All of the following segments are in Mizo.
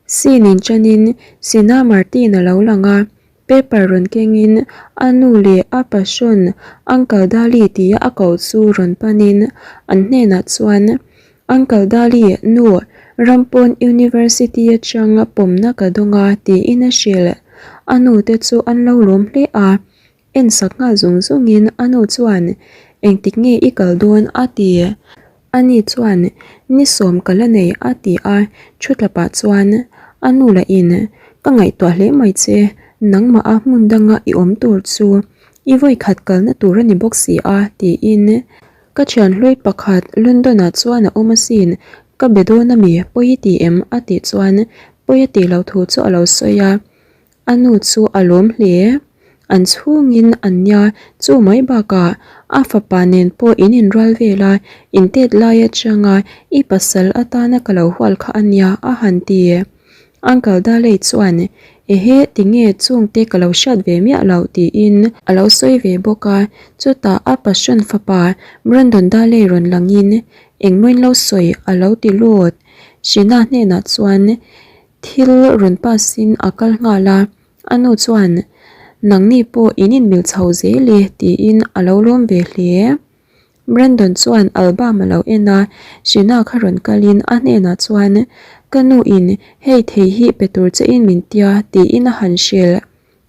Scene in ṭanin Sina Martin a lo lang a, paper rawn kengin a nu leh a passion Uncle Dali tia a koh chu rawn panin an hnenah chuan, Uncle Dali, nu, Rampawn University atang pawmna ka dawng a tiin a hrilh. A nu te chu an lo lawm hle a, En sak nghal zung zungin a nu chuan, Engtik nge i kal dawn? a ti. Ani chuan, Ni sawm ka la nei a ti a, thu tlapah chuan a nu lahin, Ka ngaihtuah hle mai che, nangmah a hmun danga i awm tur chu i vawikhat kalna tur a ni bawk si a tiin ka thian hlui pakhat London-ah chuan a awm asin, ka be dawn ami pawi i ti em? a tih chuan pawi a tih loh thu chu a lo sawi a. A nu chu a lawm hle. An chhungin an nia, chu mai bakah a fapa nen pawh in inrual vel a, in tet lai atanga i pasal atana ka lo hual kha a nia a han ti. Uncle Daley chuan, Ehe, tinge chungte ka lo hriat ve miah loh tiin a lo sawi ve bawk a, chutah a passion fapa Brandon Daley rawn langin engmawin lo sawi a lo ti lut. Shina hnenah chuan Thil rawn pass in a kal nghal a, a nu chuan Nangni pawh in inmil chho zel e tiin a lo lawm ve hle. Brandon chuan album a lo en a, Shina kha rawn kalin a hnenah chuan Ka nu in hei thei hi pe tur che in min tia tiin a han hrilh.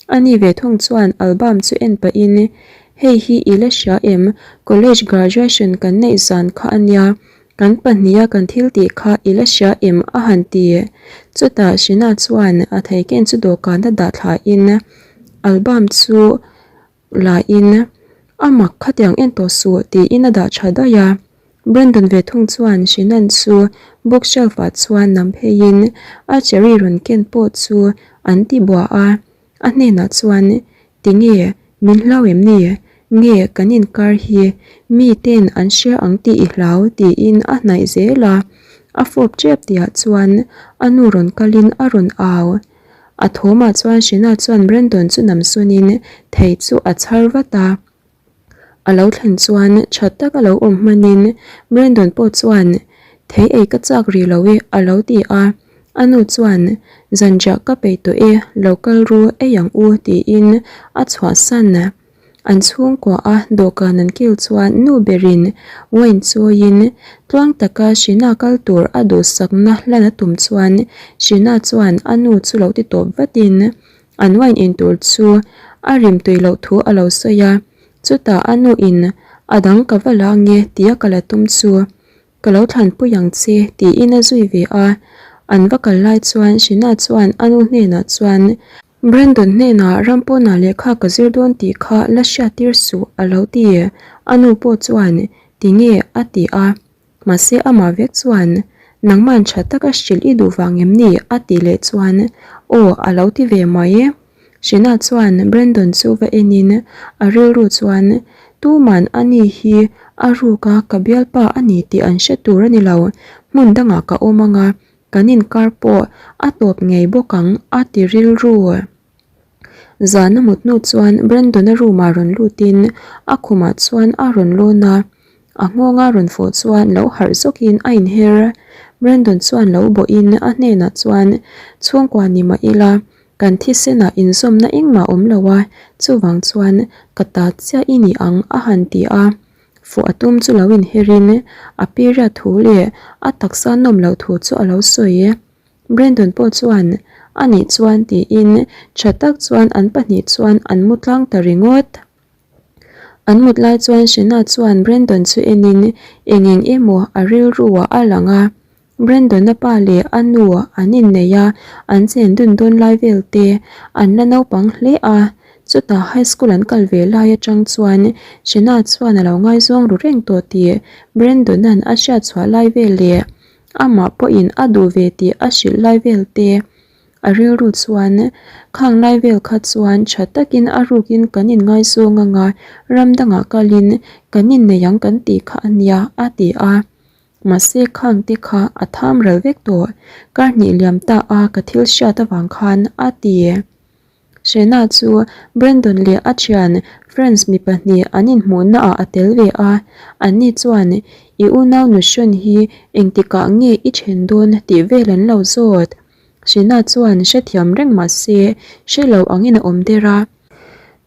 Ani ve thung chuan album chu en pahin Hei hi i la hria em? College graduation kan neih zan kha a nia, kan pahniha kan thil tih kha i la hria em? a han ti. Chutah Shina chuan a theiken chu dawhkan a dah thlain album chu lain A mak khatiang en tawh suh tiin a dah tha daih a. Brandon ve thung chuan Shinan chu bookshelf ah chuan nam pheiin a cherry rawn ken pawh chu an ti buah a. A hnenah chuan, Tinge, min hlau em ni? Nge kan inkar hi mi ten an hria ang tih i hlau? tiin a hnaih zel a. A fawp tep tihah chuan a nu rawn kalin a rawn au. A thawmah chuan Shina chuan Brandon chu nam sawnin thei chu a chhar vat a. A lo thlen chuan tha tak a lo awm hmanin Brandon pawh chuan thei ei ka chak rih lo e a lo ti a. A nu chuan zanriah ka peih tawh e, lo kal ru ei ang u tiin a chhuahsan. An chhungkua a dawhkan an kil chuan nu berin wine chawiin tluang taka Shina kal tur a duhsakna hlan a tum chuan Shina chuan a nu chu lo ti tawp vatin an wine in tur chu a rim tui loh thu a lo sawi a, chutah a nu in a dang ka va la nge tia ka la tum chu Ka lo thlanpui ang che, tiin a zui ve a. An va kal lai chuan Shina chuan a nu hnenah chuan, Brandon hnenah Rampawnah lehkha ka zir dawn tih kha la hriattir suh, a lo ti. A nu pawh chuan, Tinge? a ti a. Mahse amah vek chuan, Nangman tha taka hrilh i duh vang em ni? a tih leh chuan, Aw, a lo ti ve mai. Shina chuan Brandon chu va enin a rilru chuan tuman ani hi a ruk a ka bialpa a ni tih an hre tur a ni lo, hmun dangah ka awm anga kan inkar pawh a tawp ngei bawk ang a ti rilru. Zan a mut hnu chuan Brandon-a room ah rawn lutin a khumah chuan a rawn lawn a, A nghawnga rawn fawh chuan lo harh zawkin a inher. Brandon chuan lo bawhin a hnenah chuan, Chhungkua ni mah ila, kan thisenah inzawmna engmah awm lo a, chuvang chuan ka ta chiah i ni ang a han ti a. Fawh a tum chu lo inherin a period thu leh a taksa nawm loh thu chu a lo sawi. Brandon pawh chuan, Anih chuan tiin tha tak chuan an pahnih chuan an mu tlang ta ringawt. An mut lai chuan Shena chuan Brandon chu enin eng eng emaw a rilru ah a lang a. Brandon-a pa leh a nu an innei a, an chen dun dawn lai vel te an la naupang hle a. Chutah high school an kal ve lai atang chuan Shena chuan a lo ngaizawng ru reng tawh tih Brandon-a'n a hriat chhuah lai vel leh amah pawhin a duh ve tih a hrilh lai vel te A rilru chuan, Khang lai vel kha chuan tha takin a rukin kan inngaizawng anga ram dangah kalin kan innei ang kan tih kha a nia, a ti a. Mahse khang te kha a tham ral vek tawh, kar hnih liam ta a ka thil hriat avang khan, a ti. Shena chu Brandon leh a thian Friends mi pahnih an inhmuhna ah a tel ve a, anni chuan i unau nu hrawn hi engtikah nge i then dawn tih vel an lo zawt. Shina chuan hrethiam reng mah se hre lo angin a awm der a.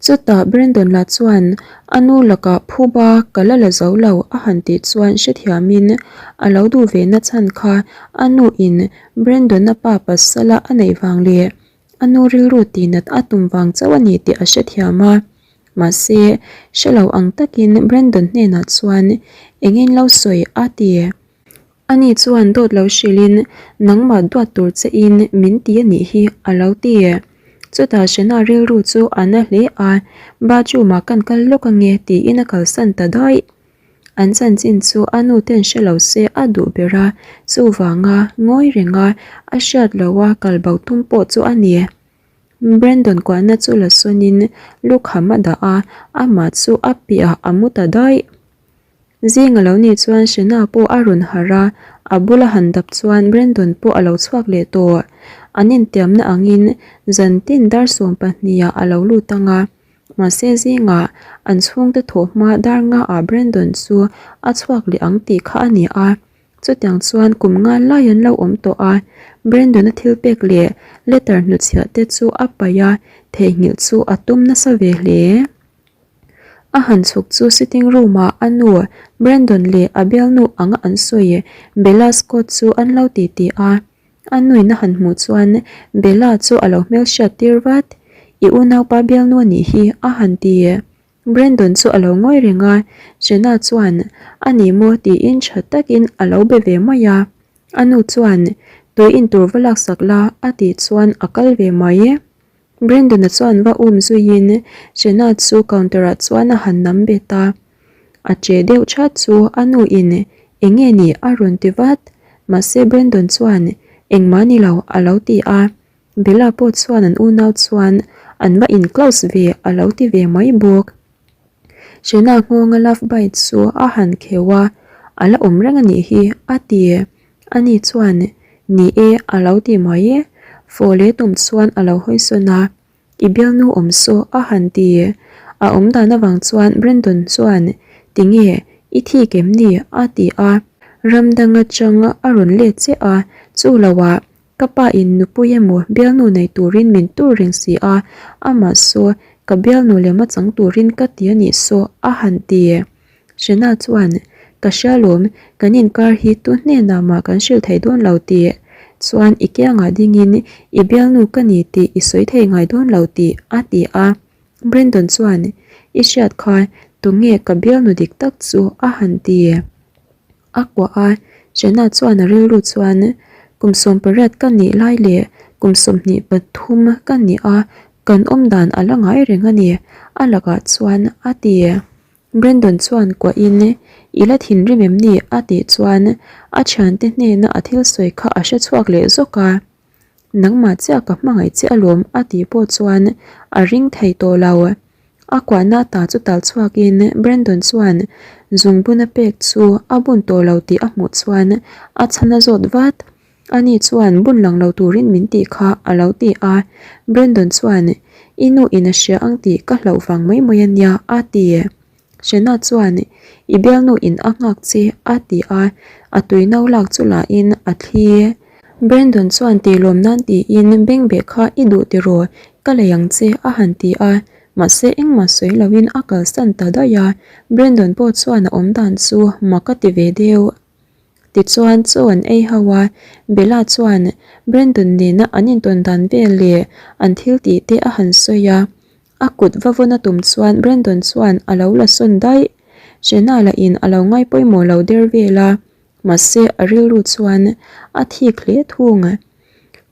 Chutah Brandon lah chuan a nu lakah phuba ka la la zo lo a han tih chuan hrethiamin a lo duh ve na chhan kha a nu in Brandon-a pa pasala a neih vang leh a nu rilru tihnat a tum vang chauh a ni tih a hrethiam a. Mahse, hre lo ang takin Brandon hnenah chuan engin lo sawi a ti. Ani chuan dawt lo hrilhin, Nangmah duat tur che in min ti a nih hi, a lo ti. Chutah Shena rilru chu a na hle a, Bathroom ah kan kal lawk ange tiin a kalsan ta daih. An chanchin chu a nu ten hre lo se a duh ber a, chuvanga ngawi renga a hriat loha kal bo tum pawh chu a ni. Brandon kuahna chu la sawnin lukham a dah a, amah chu a piah a mu ta daih. Zing a lo nih chuan Shena pawh a rawn harh a, a bula han dap chuan Brandon pawh a lo chhuak leh tawh. An intiamna angin zan tin dar 12 ah a lo lut ang a, mahse zingah an chhungte thawh hma dar nga ah Brandon chu a chhuak leh ang tih kha a ni a. Chutiang chuan kum nga lai an lo awm tawh a, Brandon-a thil pek leh letter hnuchhiah te chu a paih a, theihnghilh chu a tum nasa ve hle. A han chhuk chu sitting room ah a nu Brandon leh a bialnu anga an sawi Bella Scott chu an lo ti ti a. A nuin a han hmuh chuan Bella chu a lo hmelhriat tir vat, I unaupa bialnu a nih hi a han ti. Brandon chu a lo ngawi reng a, Jenna chuan a ni maw tiin tha takin a lo be ve mai a. A nu chuan tui in tur va laksak la a tih chuan a kal ve mai. Brandon-a chuan va um zuiin Jenna chu counter-ah chuan a han nam bet a. A che deuh chat chu a nu in eng nge ni a rawn ti vat. Mahse Brandon chuan engmah ni lo a lo ti a. Bella pawh chuan an unau chuan an va in close ve a lo ti ve mai bawk. Jenna nghawnga love bite chu a han kheuh a, a la awm reng a nih hi a ti. Ani chuan, Ni e, a lo ti mai. Fawh leh tum chuan a lo hawi sawn a, I bialnu awm saw a han ti. A awm dan avang chuan Brandon chuan, Tinge, i thik em ni? a ti a. Ram dang atang a rawn let che a, chu loah ka pa in nupui emaw bialnu nei turin min tur reng si a, amah saw ka bialnu lem a chang turin ka ti a nih saw a han ti. Shena chuan, Ka hria lawm, kan inkar hi tu hnenah mah kan hrilh thei dawn lo tih. Chuan i kiangah dingin i bialnu ka ni tih i sawi thei ngai dawn lo tih, a ti a. Brandon chuan, I hriat kha, tunge ka bialnu dik tak chu? a han ti. A kuah a, Shena chuan a rilru chuan, Kum 18 ka nih lai leh kum 23 ka nih a, kan awmdan a la ngai reng a ni, a lakah chuan a ti. Brandon chuan kuahin, I la thinrim em ni? a tih chuan a thiante hnena a thil sawi kha a hre chhuak leh zawk a. Nangmah chiah ka hmangaih che alawm a tih pawh chuan a ring thei tawh lo. A kuahna ta chu tal chhuakin Brandon chuan zungbun a pek chu a bun tawh lo tih a hmuh chuan a chhan a zawt vat. Ani chuan bun lang lo turin min tih kha a lo ti a, Brandon chuan I nu in a hria ang tih ka hlauh vang mai mai a nia a ti. Shena chuan I bialnu in a nghak che a ti a, a tui no lak chu la in a thli. Brandon chuan tih lawm nan tiin bengbeh kha i duh tiraw ka lei ang che a han ti a, mahse engmah sawi loin a kalsan ta daih a, Brandon pawh chuan a awmdan chu mak a ti ve deuh. Tichuan chaw an ei ho a, Bella chuan Brandon nena an intawn dan vel leh an thil tih te a han sawi a, a kut va vawn a tum chuan Brandon chuan a lo la sawn daih. Shena lah in a lo ngai pawimawh lo der vel a, mahse a rilru chuan a thik hle thung.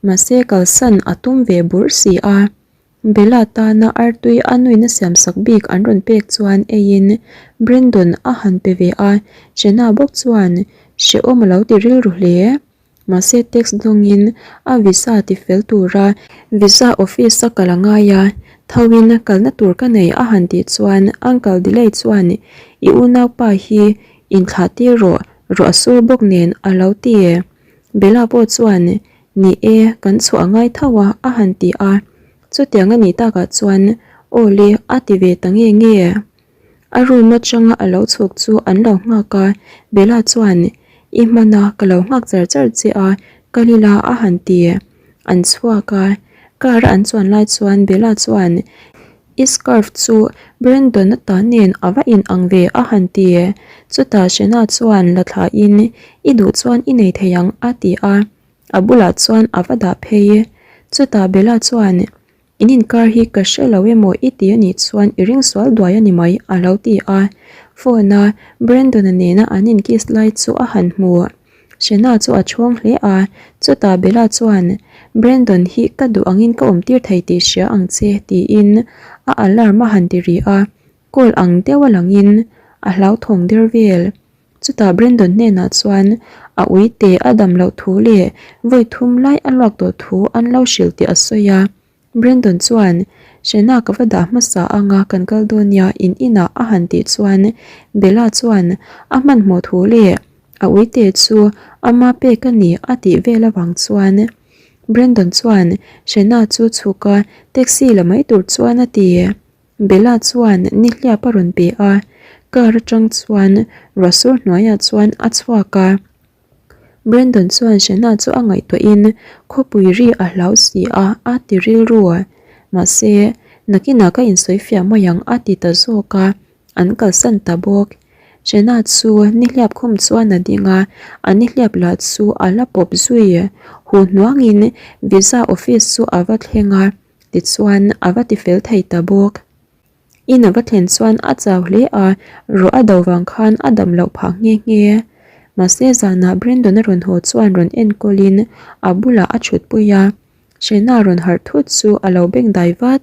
Mahse kalsan a tum ve bur si a. Bella tana artui a nuina siamsak bik an rawn pek chuan eiin Brandon a han pe ve a, Jenna bawk chuan hrehawm a lo ti rilru hle. Mahse text dawngin a visa ti fel tura visa office a kal a ngai a, thoin kalna tur ka nei a han tih chuan Uncle Delay chuan i unaupa hi inthlah tir rawh, ruah sur bawk nen a lo ti. Bella pawh chuan Ni e, kan chhuah a ngai tho a, a han ti a. Chutiang a nih takah chuan aw le a ti ve ta nge nge. A room atanga a lo chhuk chu an lo nghak a, Bella chuan I hman a, ka lo nghak char char che a, kal ila a han ti. An chhuak a, car a an chuan lai chuan Bella chuan I scarf chu Brandon-a ta nen a va in ang ve a han ti. Chutah Shena chuan la thlain I duh chuan i nei thei ang a ti a, a bulah chuan a va dah phei. Chutah Bella chuan In inkar hi ka hre lo emaw i ti anih chuan i ring sual duai a ni mai a lo ti a. Phone a Brandon-a nena an in kiss lai chu a han hmu. Shena chu a chhawng hle a, chutah Bella chuan Brandon hi ka duh angin ka awm tir thei tih hria ang che tiin a alarm a han ti ri a, call ang deuh a langin a hlauthawng der vel. Chutah Brandon hnenah chuan a uite a dam loh thu leh vawi thum lai a luak tawh thu an lo hrilh tih a sawi a. Brandon chuan, Shena ka va dah hmasa anga kan kal dawn nia in inah a han tih chuan Bella chuan a hmanhmawh thu leh a uite chu ama pek a ni a tih vel avang chuan Brandon chuan Shena chu chhuk a taxi la mai tur chuan a ti. Bella chuan nihliap a rawn pe a, car atang chuan ruahsur hnuaiah chuan a chhuak a. Brandon chuan Shena chu a ngaihtuahin khawpui ri a hlau si a, a ti rilru a. Mahse, nakinah ka insawi fiah mai ang a ti ta zawk a, an kalsan ta bawk. Shena chu nihliap khum chuan a ding a, a nihliap lah chu a la pawp zui. Huh hnuangin visa office chu a va thleng a. Tichuan, a va tifel thei ta bawk. In a va thlen chuan a chau hle a, ruah a do vang khan a dam loh phah nghe nghe. Mahse zanah Brandon a rawn haw chuan rawn enkawlin a bulah a thutpui a. Shena rawn harh thut chu a lo beng dai vat.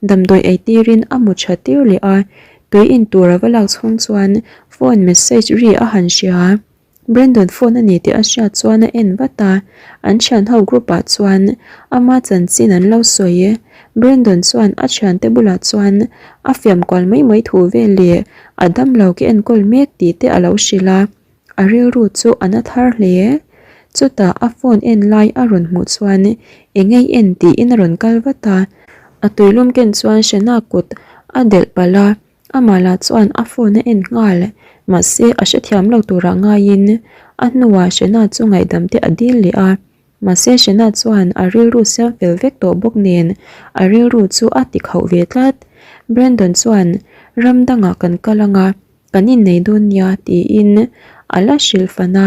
Damdawi ei tirin a mu tha tir leh a, tui in tur a va lak chhung chuan phone message ri a han hria. Brandon phone a ni tih a hriat chuan a en vat a, an thian ho group ah chuan ama chanchin an lo sawi. Brandon chuan a thiante bulah chuan a fiam kual mai mai thu vel leh a damlo ke enkawl mek tih te a lo hrilh a, a rilru chu a na thar hle. Chutah a phone en lai a rawn hmuh chuan engei en tiin a rawn kal vat a, a tuilum ken chuan Shena kut a delh palh a. Amah lah chuan a phone a en nghal, mahse a hrethiam lo turah ngaiin a hnuah Shena chu ngaihdam te a dil leh a, mahse Shena chuan a rilru siam fel vek tawh bawk nen a rilru chu a ti khauh ve tlat. Brandon chuan ram dangah kan kal anga kan innei dawn nia tiin a la hrilh fan a.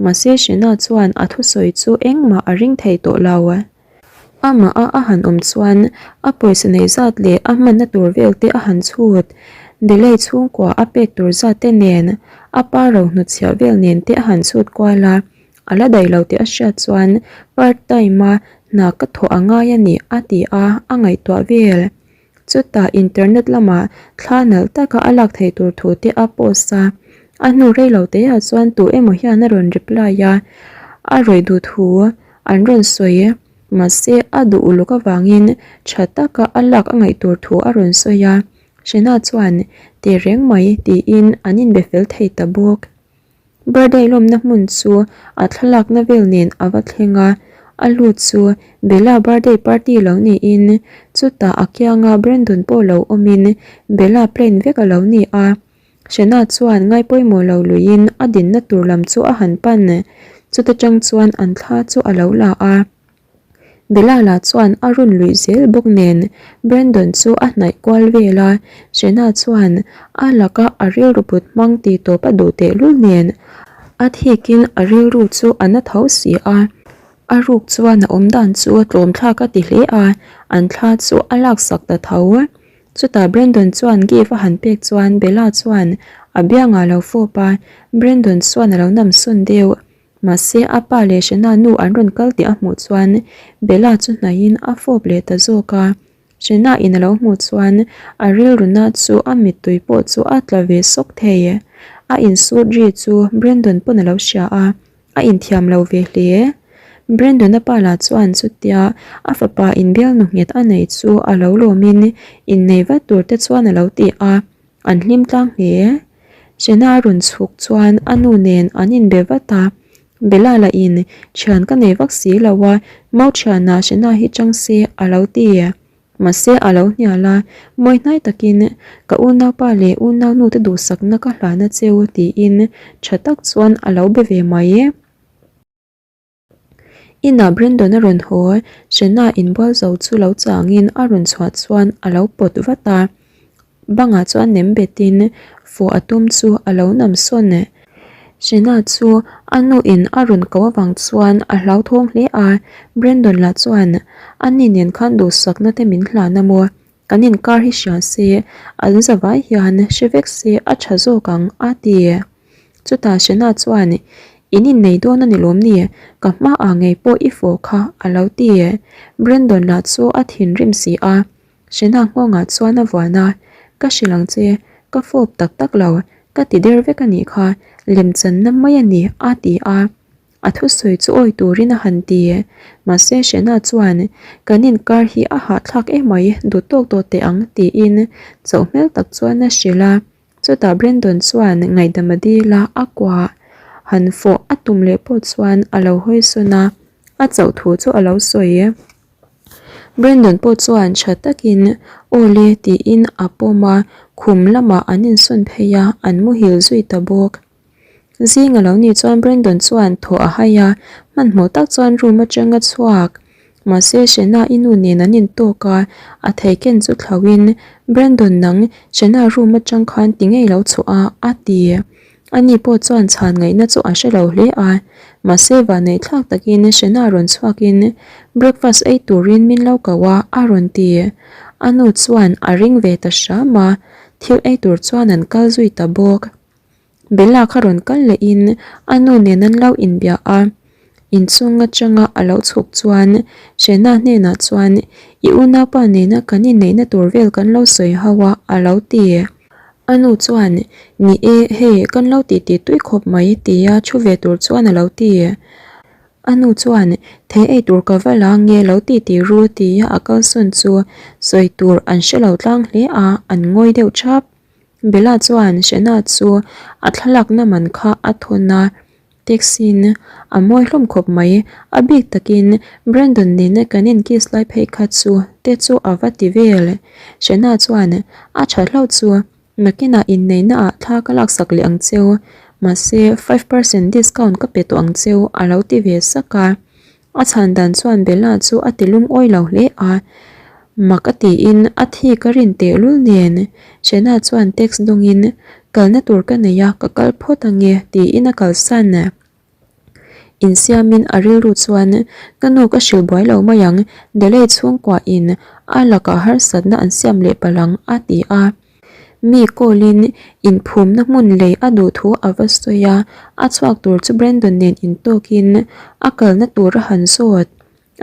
Mahse Shena chuan a thusawi chu engmah a ring thei tawh lo. Amah a a han awm chuan a pawisa nei zat leh a hmanna tur vel te a han chhut. Delay chhungkua a pek tur zat te nen, a pa ro hnutchhiah vel nen te a han chhut kual a. A la daih lo tih a hriat chuan part time a hna ka thawh a ngai a ni a ti a, a ngaihtuah vel. Chutah internet lamah thla nalh taka a lak theih tur thu te a post a, a hnu rei lo te ah chuan tu emaw hian a rawn reply a, a rawih duh thu an rawn sawi mahse a duh uluk avangin tha taka a lak a ngaih tur thu a rawn sawi a, Shena chuan teh reng mai tiin an inbe fel thei ta bawk. Birthday lawmna hmun chu a thlalakna vel nen a va thleng a, a lut chu Bella birthday party lo niin chutah a kianga Brandon pawh lo awmin Bella plan vek a lo ni a. Shena chuan ngaipawimawh lo luiin a dinna tur lam chu a han pan, chuta tang chuan an thla chu a lo la a. Bella lah chuan a rawn luih zel bawk nen Brandon chu a hnaih kual vel a, Shena chuan a laka a rilru put hmang tih tawp a duh tehlul nen a thikin a rilru chu a na tho si a, a ruk chuan a awm dan chu tlawm thlak a ti hle a, an thla chu a laksak ta tho. Chutah Brandon chuan gift a han pek chuan Bella chuan a biangah a lo fawp a, Brandon chuan a lo namsawn deuh. Mahse, a pa leh Shena nu an rawn kal tih a hmuh chuan Bella chu hnaihin a fawp leh ta zawk a. Shena in a lo hmuh chuan a rilruna chu a mittui pawh chu a tla ve sawk thei. A insut ri chu Brandon pawn a lo hria a, a inthiam lo ve hle. Brandon-a pa lah chuan chutia a fapa inbialnu nghet a nei chu a lo lawmin innei vat tur te chuan a lo ti a. An hlim tlang hle. Shena a rawn chhuk chuan a nu nen an inbe vat a, Bella lah in thian ka nei vak si lo a, mau thianah Shena hi chang se a lo ti. Mahse a lo hnial a, mawi hnai takin ka unaupa leh unaunu te duhsakna ka hlana cheu tiin tha tak chuan a lo be ve mai. Inah Brandon a rawn haw, Shenna inbual zo chu lo changin a rawn chhuah chuan a lo pawt vat a. Bangah chuan nem betin fawh a tum chu a lo nam sawn. Shenna chu a nu in a rawn ko avang chuan a hlauthawng hle a, Brandon lah chuan a ni nen khan duhsakna te min hlan a maw? Kan inkar hi hria se, an zavai hian hre vek se a tha zawk ang a ti. Chutah Shenna chuan, In innei dawn a ni lawm ni? Ka hmaah ngei pawh i fawh kha a lo ti. Brandon lah chu a thinrim si a, Shenna nghawngah chuan a vuan a, Ka hrilh ang che, ka fawp tak tak lo, ka ti der vek a nih kha, lemchanna mai a ni a ti a. A thusawi chu awi turin a han ti. Mahse Shenna chuan, Kan inkar hi a hahthlak emai, duh tawk tawh teh ang tiin chauh hmel tak chuan a hrilh a. Chutah Brandon chuan ngaihdam a dil a, a kuah han fawh a tum leh pawh chuan a lo hawi sawn a, a chauh thu chu a lo sawi. Brandon pawh chuan tha takin aw le tiin a pawm a, khum lamah an insawn phei a, an muhil zui ta bawk. Zing a lo nih chuan Brandon chuan thaw a hai a, hmanhmawh tak chuan room atang a chhuak. Mahse Shena i nu nen an intawk a, a thei ken chu thlauhin Brandon nang Shena room atang khan ti ngei lo chhuah a, a ti. Ani pawh chuan chhan ngaihna chu a hre lo hle a, mahse vanneih thlak takin Shena rawn chhuakin breakfast ei turin min lo ko a, a rawn ti. A nu chuan a ring ve ta hram a, thil ei tur chuan an kal zui ta bawk. Bella kha rawn kal lehin a nu nen an lo inbia a, inchung atanga a lo chhuk chuan Shena hnenah chuan I unaupa nena kan inneihna tur vel kan lo sawi ho a a lo ti. A nu chuan Ni e, hei kan lo tih tih tui khawp mai tia thu ve tur chuan a lo ti. A nu chuan Thei ei tur ka va la nge lo ti tih ru tia a kalsawn chu sawi tur an hre lo tlang hle a, an ngawi deuh thap. Bella chuan Shena chu a thlalakna man kha a thawn a, taxi-in a mawi hlawm khawp mai. A bik takin Brandon nena kan in kiss lai phei kha chu te chu a va ti vel. Shena chuan a tha hlauh chu nakinah inneihna ah thla ka laksak leh ang cheu, mahse 5% discount ka pe tawh ang cheu a lo ti ve sak a. A chhan dan chuan Bella chu a ti lungawi lo hle a, mak a tiin a thi ka rin tehlul nen Shena chuan text dawngin kalna tur ka nei a, ka kal phawt ange tiin a kalsan. Insiamin a rilru chuan ka nu ka hrilh buai lo mai ang, Delay chhungkuahin a lakah harsatna an siam leh palh ang a ti a. Mi call-in inphumna hmun lei a duh thu a va sawi a, a chhuak tur chu Brandon nen intawkin a kalna tur a han zawt.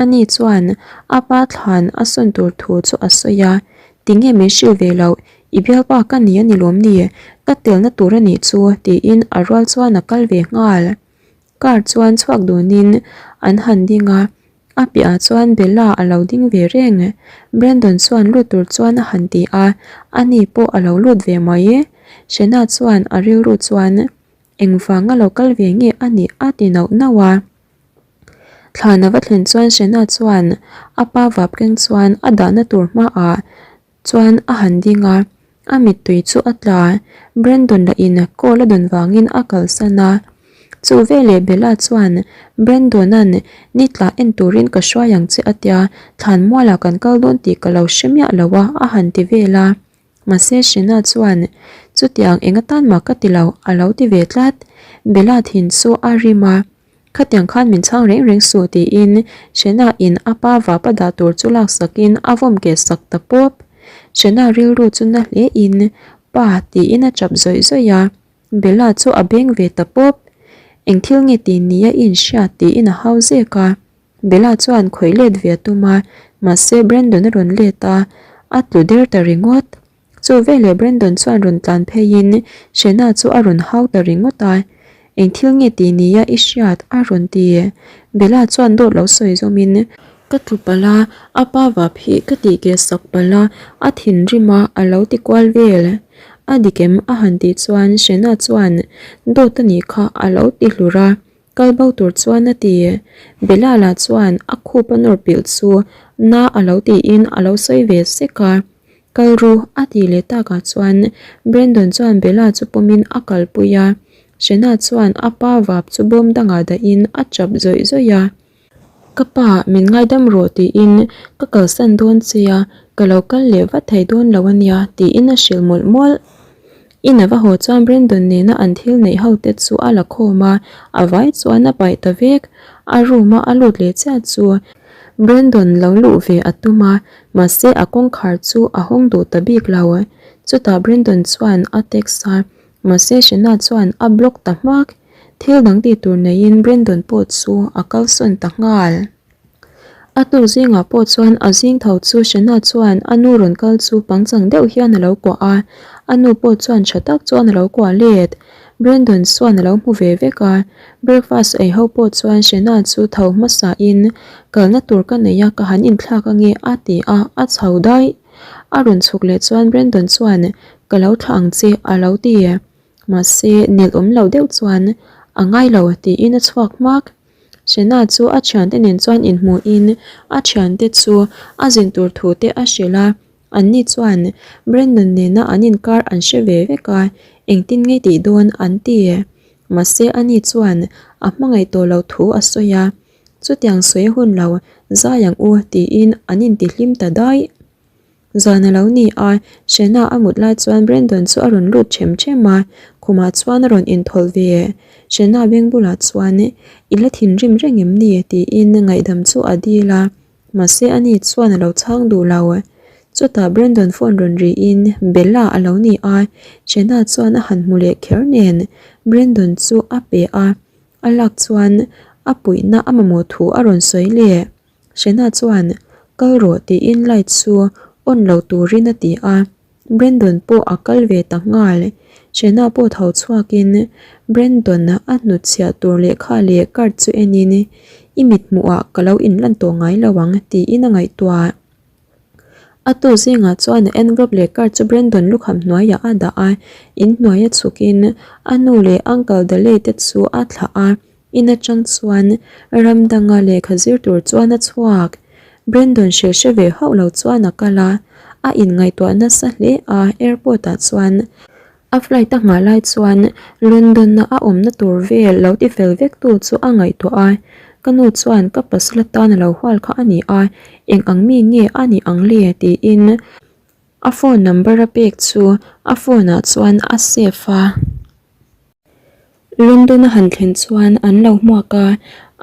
Ani chuan a pa thlan a sawn tur thu chu a sawi a, Tinge min hrilh ve loh, i bialpa ka ni a ni lawm ni, ka telna tur a nih chu tiin a rual chuan a kal ve nghal. Car chuan chhuak dunin an han ding a, a piahah chuan Bella a lo ding ve reng. Brandon chuan lut tur chuan a han ti a, ani pawh a lo lut ve mai. Shena chuan a rilru chuan engvang a lo kal ve nge a nih a ti nauh nauh a. Thlan a va thlen chuan Shena chuan a pa vap keng chuan a dahna tur hmaah Chuan a han ding a, a mittui chu a tla. Brandon lah in call a dawn vangin a kalsan a. Chu veleh Bella chuan Brandon-a'n ni tla en turin ka hruai ang che a tia, thlan mualah kan kal dawn tih ka lo hre miah lo a, a han ti vel a. Mahse Shena chuan chutiang eng atan mah ka ti lo a lo ti ve tlat. Bella thin chu a rim a. Khatiang khan min chhang reng reng suh tiin Shena in a pa vapa dah tur chu laksakin a vawm keh sak ta pawp. Shena rilru chu na hle in pa tiin a chap zawih zawih a, Bella chu a beng ve ta pawp. Eng thil nge ti nia i inhria tiin a hau zek a. Bella chuan khawih let ve a tum a, mahse Brandon a rawn let a, a tlu der ta ringawt. Chu veleh Brandon chuan rawn tlan pheiin Shena chu a rawn hau ta ringawt a, Eng thil nge ti nia i hriat? a rawn ti. Bella chuan dawt lo sawi zawmin, Ka tlu palh a, a pa vap hi ka tih keh sak palh a, a thinrim a, a lo ti kual vel. A dik em? a han tih chuan Shena chuan, Dawt a nih kha a lo ti hlur a, Kal bo tur chuan a ti. Bella lah chuan a khup a nawr pilh chu na a lo tiin a lo sawi ve sek a. Kal ru a tih leh takah chuan Brandon chuan Bella chu pawmin a kalpui a. Shena chuan a pa vap chu bawm dangah dahin a chap zawih zawih a. Ka pa, min ngaidam rawh tiin ka kalsan dawn che a, ka lo kal leh vat thei dawn lo a nia tiin a hrilh mawlh mawlh. In a va haw chuan Brandon nena an thil neih ho te chu a la khawm a, a vai chuan a paih ta vek. A room a a lut leh chiah chu Brandon lo luh ve a tum a, mahse a kawngkhar chu a hawng duh ta bik lo. Chutah Brandon chuan a text a, mahse Shena chuan a block ta hmak. Thil dang tih tur neiin Brandon pawh chu a kalsawn ta nghal. A tuk zingah pawh chuan a zing tho chu Shena chuan a nu rawn kal chu pangchang deuh hian a lo kuah a, a nu pawh chuan tha tak chuan a lo kuah let. Brandon chuan a lo hmu ve vek a, breakfast ei ho pawh chuan Shena chu tho hmasa in kalna tur ka nei a ka han inthlak ange a ti a, a chho daih. A rawn chhuk leh chuan Brandon chuan ka lo thlah ang che a lo ti. Mahse nelh awm lo deuh chuan a ngai lo tiin a chhuak hmak. Shena chu a thiante nen chuan inhmuhin a thiante chu a zin tur thu te a hrilh a, anni chuan Brandon nena an inkar an hre ve vek a, engtin nge tih dawn an ti. Mahse ani chuan a hmangaih tawh loh thu a sawi a, chutiang sawi hun lo zai ang u tiin an intihlim ta daih. Zan a lo ni a, Shena a mut lai chuan Brandon chu a rawn lut ṭhem ṭhem a, khumah chuan a rawn inthawlh ve. Shena beng bulah chuan, I la thinrim reng em ni? tiin ngaihdam chu a dil a, mahse ani chuan a lo chhang duh lo. Chutah Brandon phone rawn riin Bella a lo ni a, Shena chuan a han hmu leh kher nen Brandon chu a pe a, a lak chuan a puihna a mamawh thu a rawn sawi leh. Shena chuan, Kal rawh tiin light chu on lo turin a ti a, Brandon pawh a kal ve ta nghal. Shena pawh tho chhuakin Brandon a hnutchhiah tur lehkha leh card chu enin, I mithmuhah ka lo inlan tawh ngai lo ang tiin a ngaihtuah. A tu zingah chuan envelope leh card chu Brandon lukham hnuaiah a dah a, inhnuaia chhukin a nu leh Uncle Daley te chu a thlah a. In atang chuan ram danga lehkha zir tur chuan a chhuak. Brandon hrilh hre ve hauh lo chuan a kal a, a inngaihtuah nasa hle a, airport ah chuan a flight a nghah lai chuan London a a awmna tur vel lo ti fel vek tu chu a ngaihtuah a, ka nu chuan ka pasal atan a lo hual kha a ni a, eng ang mi nge a nih ang le tiin a phone number a pek chu a phone ah chuan a save a. London a han thlen chuan an lo hmuak a,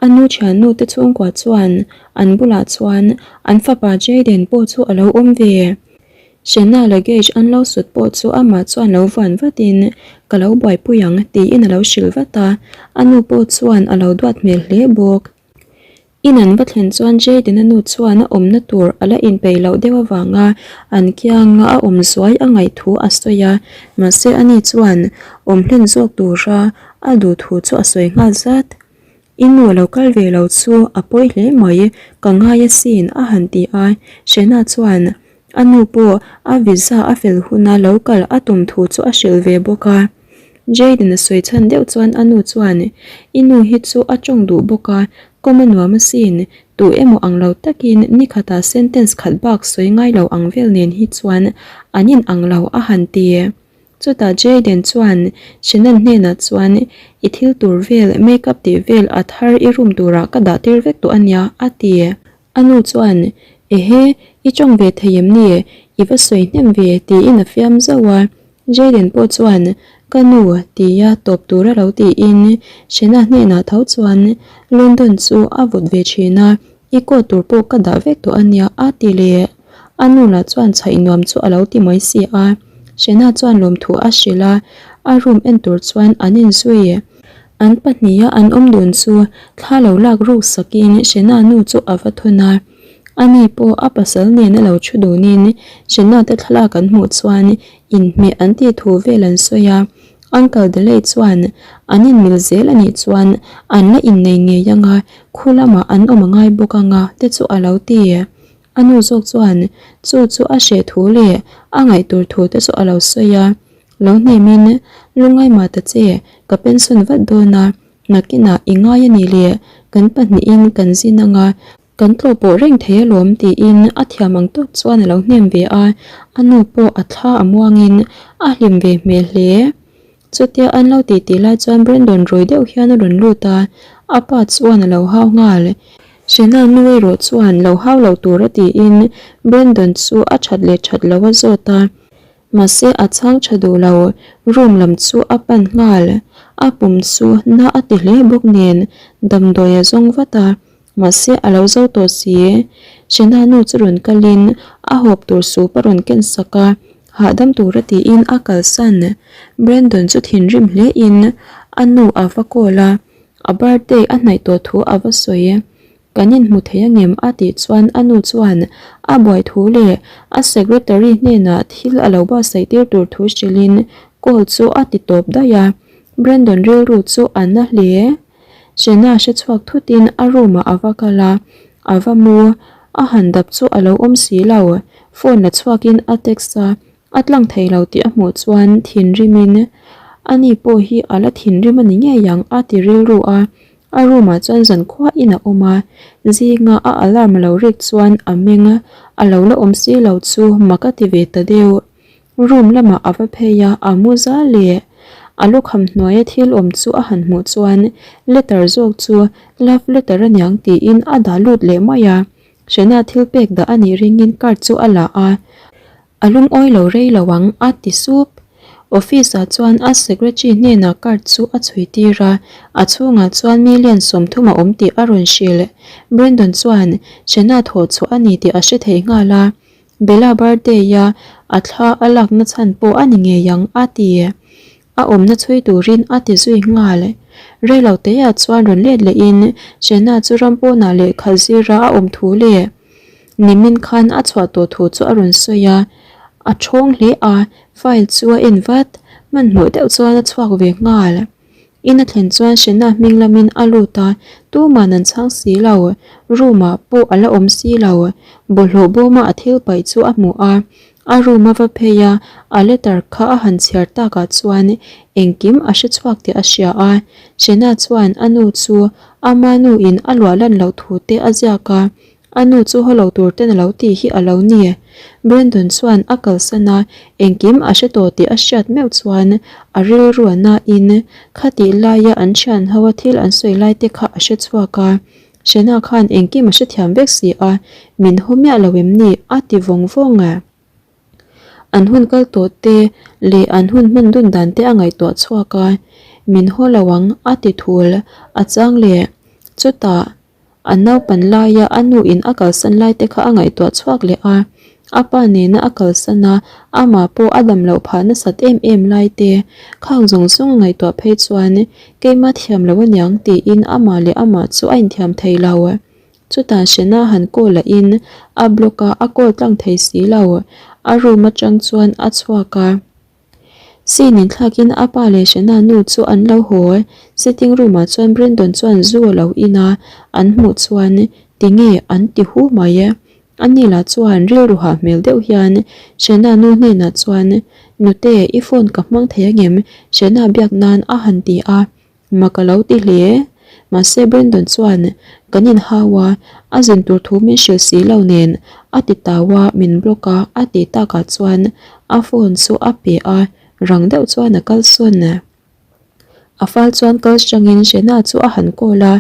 a nu thiannu te chhungkua chuan an bulah chuan an fapa Jayden pawh chu a lo awm ve. Shena luggage an lo sut pawh chu amah chuan lo vuan vatin ka lo buaipui ang tiin a lo hrilh vat a, a nu pawh chuan a lo duat hmel hle bawk. In an va thlen chuan Jayden-a nu chuan a awmna tur a la inpeih loh deuh avanga an kianga a awm zuai a ngaih thu a sawi a, mahse ani chuan awm hlen zawk tura a duh thu chu a sawi nghal zat. I nu a lo kal ve lo chu a pawi hle mai, ka ngai asin a han ti a, Shena chuan A nu pawh a visa a fel huna lo kal a tum thu chu a hrilh ve bawk a. Jayden a sawi chhan deuh chuan a nu chuan, I nu hi chu a tawng duh bawk a, kawm a nuam asin, tu emaw ang lo takin ni khatah sentence khat bak sawi ngai lo ang vel nen hi chuan an in ang lo a han ti. Chutah Jayden chuan Shannon hnenah chuan, I thil tur vel, makeup tih vel a thar i room turah ka dah tir vek tawh a nia a ti. A nu chuan, Ehe, i tawng ve thei em ni? I va sawi hnem ve, tiin a fiam zauh a. Jayden pawh chuan, Ka nu, tia tawp tura lo tiin Shena hnenah tho chuan, London chu a vawt ve thin a, i coat tur pawh ka dah vek tawh a nia, a ti leh. A nu lah chuan chhaih nuam chu a lo ti mai si a. Shena chuan lawmthu a hrilh a, a room en tur chuan an inzui. An pahniha an awm dun chu thla lo lak ruk sakin Shena nu chu a va thawn a. Ani pawh a pasal nen a lo thu dunin Shena te thlalak an hmuh chuan inhmeh an tih thu vel an sawi a. Uncle Delay chuan an inmil zel a nih chuan an la innei ngei ang a, khu lamah an awm a ngai bawk ang a te chu a lo ti. A nu zawk chuan chu chu a hreh thu leh a ngaih tur thu te chu a lo sawi a. Lo hnemin, Lungngai mah ta che, ka pension vat dawn a, nakinah i ngai a nih le, kan pahnihin kan zin ang a, kan tlawh pawh reng thei alawm tiin a thiam ang tawk chuan a lo hnem ve a, a nu pawh a thla a muangin a hlim ve hmel hle. Chutia an lo tih tih lai chuan Brandon rawi deuh hian a rawn lut a, a pa chuan a lo hau nghal. Shena nu erawh chuan lo hau lo tura tiin Brandon chu a that leh that lo a zawt a. Mahse a chhang tha duh lo, room lam chu a pan nghal. A pum chu na a ti hle bawk nen damdawi a zawng vat a, mahse a lo zo tawh si. Shena nu chu rawn kalin a hawp tur sup a rawn ken sak a, hahdam tura tiin a kalsan. Brandon chu thinrim hle in a nu a va call a, a birthday a hnaih tawh thu a va sawi. Kan inhmu thei angem? a tih chuan a nu chuan a buai thu leh a secretary hnenah thil a lo buatsaih tir tur thu hrilhin call chu a ti tawp daih a. Brandon rilru chu a na hle. Shena hre chhuak thutin a room ah a va kal a, a va mu. A han dap chu a lo awm si lo. Phone la chhuakin a text a, a tlang thei lo tih a hmuh chuan thinrimin ani pawh hi a la thinrim a ni ngei ang a ti rilru a. A room ah chuan zankhua in a awm a, zinga a alarm a lo rik chuan a meng a, a lo la awm si lo chu mak a ti ve ta deuh. Room lamah a va phei a, a mu zal leh a lukham hnuaia thil awm chu a han hmuh chuan letter zawk chu love letter aniang tiin a dah lut leh mai a, Shena thil pek dah a nih ringin card chu a la a. A lungawi lo rei lo ang, a ti sup. Office ah chuan a secretary hnenah card chu a chhui tir a, a chhungah chuan million 30 a awm tih a rawn hrilh. Brandon chuan Shena thawh chhuah a ni tih a hre thei nghal a, Bella birthday a a thla a lakna chhan pawh a ni ngei ang, a ti. A awmna chhui turin a ti zui nghal. Rei lo teah chuan rawn let lehin Shena chu ram pawnah lehkha zira a awm thu leh Nimin khan a chhuah tawh thu chu a rawn sawi a, a thawng hle a, file chu a en vat, hmanhmawh deuh chuan a chhuak ve nghal. In a thlen chuan Shena hming lamin a lut a, tuman an chhang si lo, room ah pawh a la awm si lo, bawlhhlawh bawma a thil paih chu a hmu a, a room a va phei a, a letter kha a han chhiar takah chuan engkim a hre chhuak tih a hria a, Shena chuan a nu chu ama nu in a luah lan loh thu te a ziak a, A nu chu haw lo tur ten a lo tih hi a lo ni. Brandon chuan a kalsan a, engkim a hre tawh tih a hriat meuh chuan a rilru a nain khatih laia an thian ho a thil an sawi lai te kha a hre chhuak a. Shena khan engkim a hrethiam vek si a, min haw miah lo em ni? a ti vawng vawng a. An hun kal tawh te leh an hun hman dun dan te a ngaihtuah chhuak a, min haw lo ang a ti thul a chang leh. Chutah. A naupan laia a nu in a kalsan lai te kha a ngaihtuah chhuak leh a, a pa nena a kalsan a, amah pawh a dam loh phah nasat em em lai te khang zawng zawng a ngaihtuah phei chuan keima thiam lo aniang tiin amah leh amah chu a inthiam thei lo. Chutah Shena han call ah in a block a, a call tlang thei si lo. A room atang chuan a chhuak a. Scene in thlakin a pa leh Shena nu chu an lo haw. Sitting room ah chuan Brandon chuan zu a lo in a, an hmuh chuan tinge an ti hu mai. Ani lah chuan rilru hah hmel deuh hian Shena nu hnenah chuan, Nute, i phone ka hmang thei angem? Shena biak nan a han ti a. Mak a lo ti hle. Mahse Brandon chuan kan inhau a, a zin tur thu min hrilh si lo nen a ti tau a, min block a, a tih takah chuan a phone chu a pe a, rang deuh chuan a kal sawn. A fal chuan kal hrangin Shena chu a han call a,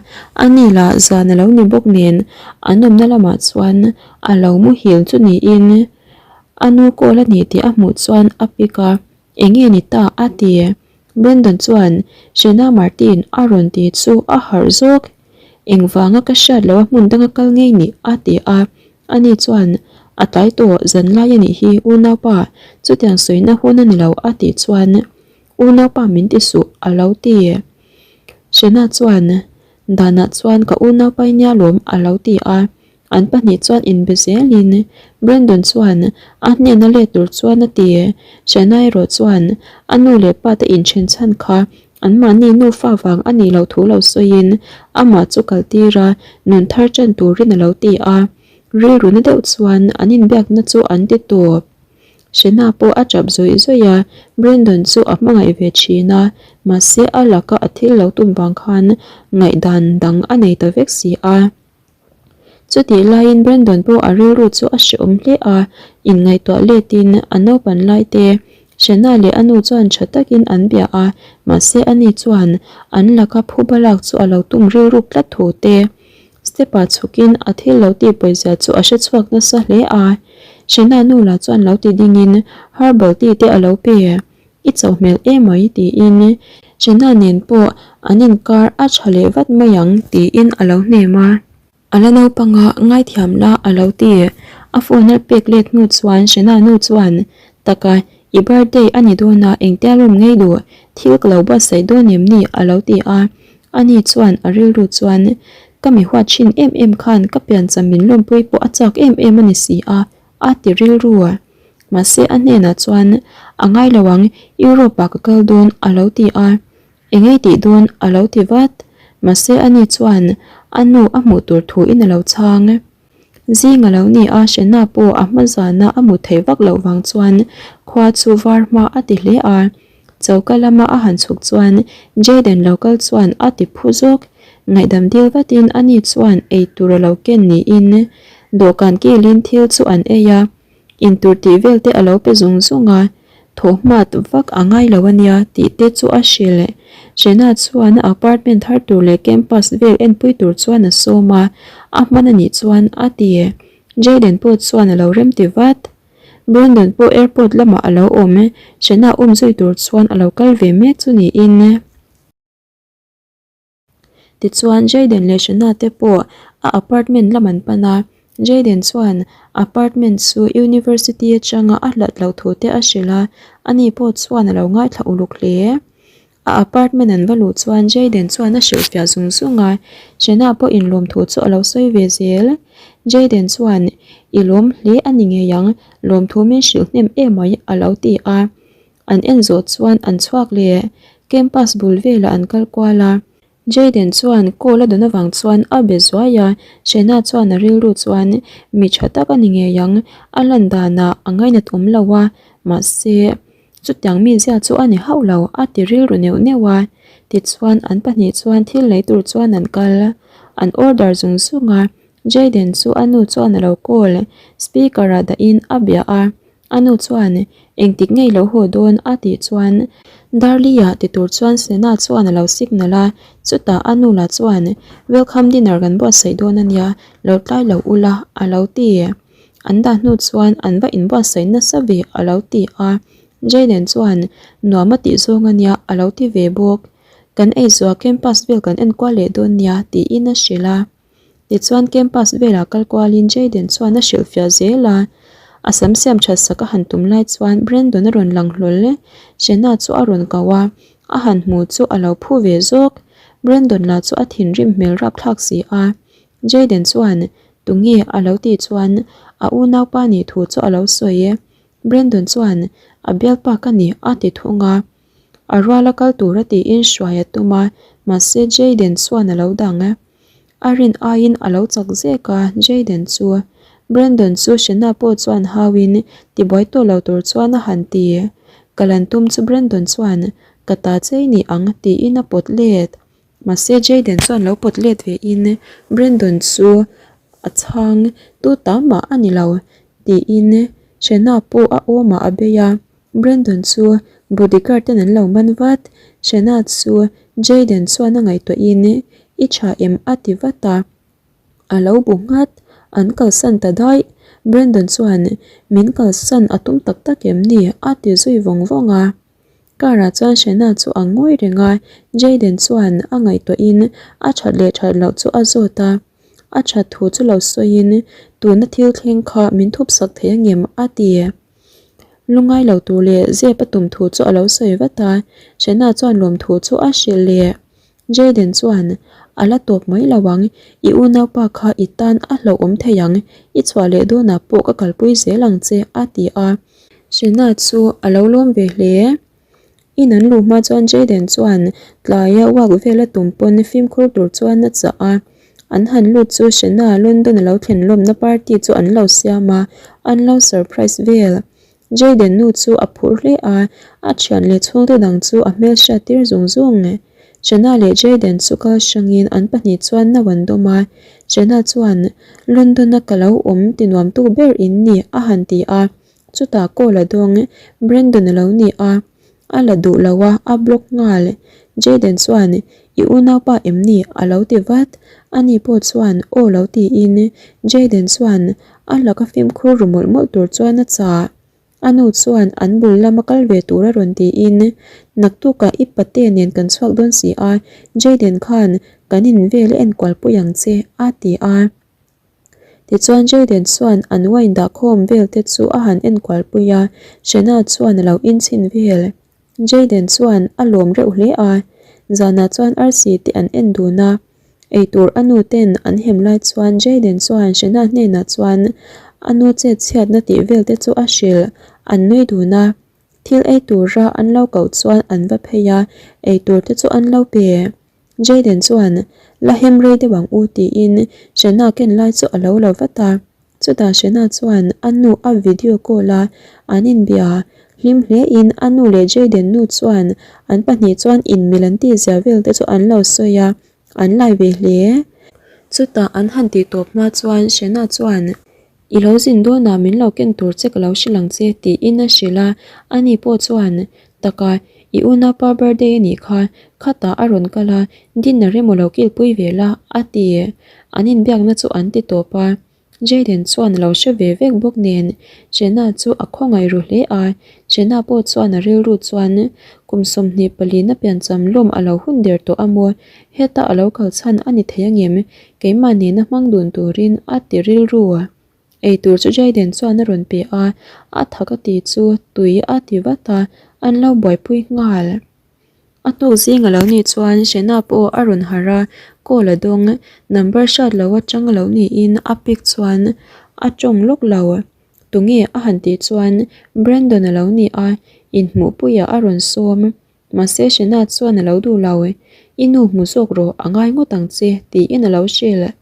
ani lah zan a lo ni bawk nen an awmna lamah chuan a lo muhil chu niin a nu call a ni tih a hmuh chuan a pick a. Enge ni ta? a ti. Brandon chuan Shena Martin a rawn ti chu a harh zawk. Engvanga ka hriat loh a hmun danga kal ngei ni? a ti a. Ani chuan, A tlai tawh, zanlai a nih hi unaupa, chutiang sawina hun a ni lo a tih chuan, Unaupa min ti suh a lo ti. Shena chuan, Danah chuan ka unaupa i nia lawm a lo ti a. An pahnih chuan inbe zelin Brandon chuan a hnena let tur chuan a ti. Shena erawh chuan a nu leh pa te inthen chhan kha anmahni nufa vang a nih loh thu lo sawiin amah chu kal tir a, nun thar ṭan turin a lo ti a. Rilru na deuh chuan an inbiakna chu an ti tawp. Shena pawh a ṭap zawih zawih a, Brandon chu a hmangaih ve ṭhin a, mahse a laka a thil lo tum vang khan ngaihdan dang a nei ta vek si a. Chutih laiin Brandon pawh a rilru chu a hrehawm hle a, inngaihtuah letin a naupan lai te Shena leh a nu chuan tha takin an bia a, mahse ani chuan an laka phuba lak chu a lo tum rilruk tlat thu te. Step ah chhukin a thil lo tih pawizia chu a hre chhuak nasa hle a. Shena nu lah chuan lo ti dingin herbal tea te a lo pe. I chauh hmel emai tiin Shena nen pawh an inkar a tha leh vat mai ang tiin a lo hnem a. A la naupanga ngaithiam la a lo ti. A phone a pek let hnu chuan Shena nu chuan, Taka, i birthday a ni dawn a, engtia lawm ngei duh, thil ka lo buatsaih dawn em ni? a lo ti a. Ani chuan a rilru chuan, Ka mi huat thin em em khan ka piancham min lawmpui pawh a chak em em a ni si a, a ti rilru. Mahse a hnenah chuan, A ngai lo ang, Europe ah ka kal dawn, a lo ti a. Engei tih dawn a lo ti vat. Mahse ani chuan a nu a hmuh tur thu in a lo chhang. Zing a lo ni a, Shena pawh a hma zana a hmu thei vak loh vang chuan khua chu var hma a ti hle a. Choka lama a han chhuk chuan Jayden lo kal chuan a ti phu zawk. Ngaihdam dil vatin ani chuan ei tur a lo ken niin dawhkan kilin thil chu an ei a. Intur tih vel te a lo pe zung zung a, thawhhmat vak a ngai lo a nia tih te chu a hrilh. Shena chuan a apartment thar tur leh campus vel enpui tur chuan a sawm a, a hman a nih chuan a ti. Jayden pawh chuan a lo remti vat. Brandon pawh airport lamah a lo awm, Shena awm zui tur chuan a lo kal ve mek chu niin. Tichuan Jayden leh Shana te pawh a apartment lam an pan a, Jayden chuan apartment chu university atanga a hlat loh thu te a hrilh a, ani pawh chuan a lo ngaithla uluk hle. A apartment an va luh chuan Jayden chuan a hrilhfiah zung zung a, Shana pawh inlawm thu chu a lo sawi ve zel. Jayden chuan, I lawm hle a ni ngei ang, lawmthu min hrilh hnem emai a lo ti a. An en zawh chuan an chhuak leh campus bul velah an kal kual a. Jayden chuan call a dawn avang chuan a be zuai a, Shena chuan a rilru chuan mi tha tak a ni ngei ang, a lan danah a ngainat awm lo a, mahse chutiang mizia chu a ni hauh lo a ti rilru neuh neuh a. Tichuan an pahnih chuan thil lei tur chuan an kal, an order zung zung a, Jayden chu a nu chuan a lo call, speaker ah dahin a bia a. A nu chuan, Engtik ngei lo haw dawn? a tih chuan Darli-a ti tur chuan Sena chuan a lo signal a, chutah a nu lah chuan, Welcome dinner kan buatsaih dawn a nia, lo tlai lo ula a lo ti. An dah hnu chuan an va inbuatsaih nasa ve a lo ti a, Jayden chuan, Nuam a tih zawng a nia a lo ti ve bawk. Kan eizuah campus vel kan enkual leh dawn nia tiin a hrilh a. Tichuan campus velah kal kualin Jayden chuan a hrilhfiah zel a, a sam siam that sak a han tum lai chuan Brandon a rawn lang hlawl e, Shena chu a rawn ko a, a han hmu chu a lo phu ve zawk. Brandon lah chu a thinrim hmel rapthlak si a, Jayden chuan tunge a lo tih chuan a unaupa nih thu chu a lo sawi e, Brandon chuan a bialpa ka ni a ti thung a. A ruala kal tura tiin hruai a tum a, mahse Jayden chuan a lo dang a. A rin aiin a lo chak zek a, Jayden chu. Brandon chu Shena pawh chuan hauin tibuai tawh lo tur chuan a han ti. Kal an tum chu Brandon chuan, Ka ta chei ni ang tiin a pawt let. Mahse Jayden chuan lo pawt let ve in Brandon chu a chhang tu ta mah a ni lo tiin Shena pawh a awmah a bei a. Brandon chu bodyguard ten an lo man vat, Shena chu Jayden chuan a ngaihtuahin I tha em a ti vat a, a lo bu nghat, an kalsan ta daih, Brandon chuan min kalsan a tum tak tak em ni a ti zui vawng vawng a, car ah chuan Shena chu a ngawi reng a, Jayden chuan a ngaihtuahin a that leh that loh chu a zawt a, a that thu chu lo sawiin tuna thil thleng kha min thup sak thei angem a ti. Lungai lo tur leh zep a tum thu chu a lo sawi vat a, Shena chuan lawm thu chu a hrilh leh. Jayden chuan, A la tawp mai lo ang, i unaupa kha i tan a hlauhawm thei ang, i chhuah leh dawnah pawh ka kalpui zel ang che, a ti a. Shena chu a lo lawm ve hle. In an luh hma chuan Jayden chuan tlaia walk vel a tum pawn fimkhur tur chuan a chah a. An han lut chu Shena London a lo thlen lawmna party chu an lo siam a, an lo surprise vel. Jayden nu chu a phur hle a, a thian leh chhungte dang chu a hmelhriat tir zung zung. Shena leh Jayden chu kal hrangin an pahnih chuan no an dawm a, Shena chuan London a ka lo awm ti nuamtu ber in ni a han ti a. Chutah call a dawng, Brandon a lo ni a, a la duh lo a, a block nghal. Jayden chuan, I unaupa em ni? a lo ti vat. Ani pawh chuan aw lo tiin Jayden chuan a laka fimkhur ru mawlh mawlh tur chuan a chah. A nu chuan an bul lama kal ve tur a rawn tiin, Naktukah i pate nen kan chhuak dawn si a, Jayden khan kan in vel a enkual pui ang che, a ti a. Tichuan Jayden chuan an wine dahkhawm vel te chu a han enkual pui a, Shena chuan a lo inchhin vel. Jayden chuan a lawm reuh hle a, zanah chuan arsi te an en dun a, eitur a nu ten an hem lai chuan Jayden chuan Shena hnenah chuan a nu chet chhiatna tih vel te chu a hrilh, an nui dun a. Thil ei tura an lo koh chuan an va phei a, eitur te chu an lo pe. Jayden chuan, La hem rei deuh ang u tiin Shena ken lai chu a lo lo vat a. Chutah Shena chuan a nu a video call a, an inbia. Hlim hlein a nu leh Jayden nu chuan an pahnih chuan inmil an tihzia vel te chu an lo sawi a, an lai ve hle. Chutah an han tih tawp hma chuan Shena chuan, I lo zin dawnah min lo ken tur che ka lo hrilh ang che tiin a hrilh a, ani pawh chuan, Taka, i unaupa birthday a nih kha, khatah a rawn kal a, dinner emaw lo kilpui ve la, a ti. An inbiakna chu an ti tawp a, Jayden chuan a lo hre ve vek bawk nen Jenna chu a khawngaih ru hle a, Jenna pawh chuan a rilru chuan kum 20 palina piancham lawm a lo hun der tawh a maw, heta a lo kal chhan a ni thei angem? Keimah nena hmang dun turin a ti rilru. Eitur chu Jayden chuan a rawn pe a, a thak a ti chu tui a ti vat a, an lo buaipui nghal. A hnuk zing a lo nih chuan Shena pawh a rawn harh a, call a dawng. Number hriat lo atang a lo niin a pick chuan a tawng lawk lo. Tunge a han tih chuan Brandon a lo ni a, inhmuhpuiah a rawn sawm. Mahse Shena chuan a lo duh lo, I nu hmu zawk rawh, a ngai ngawt ang che, tiin a lo hrilh.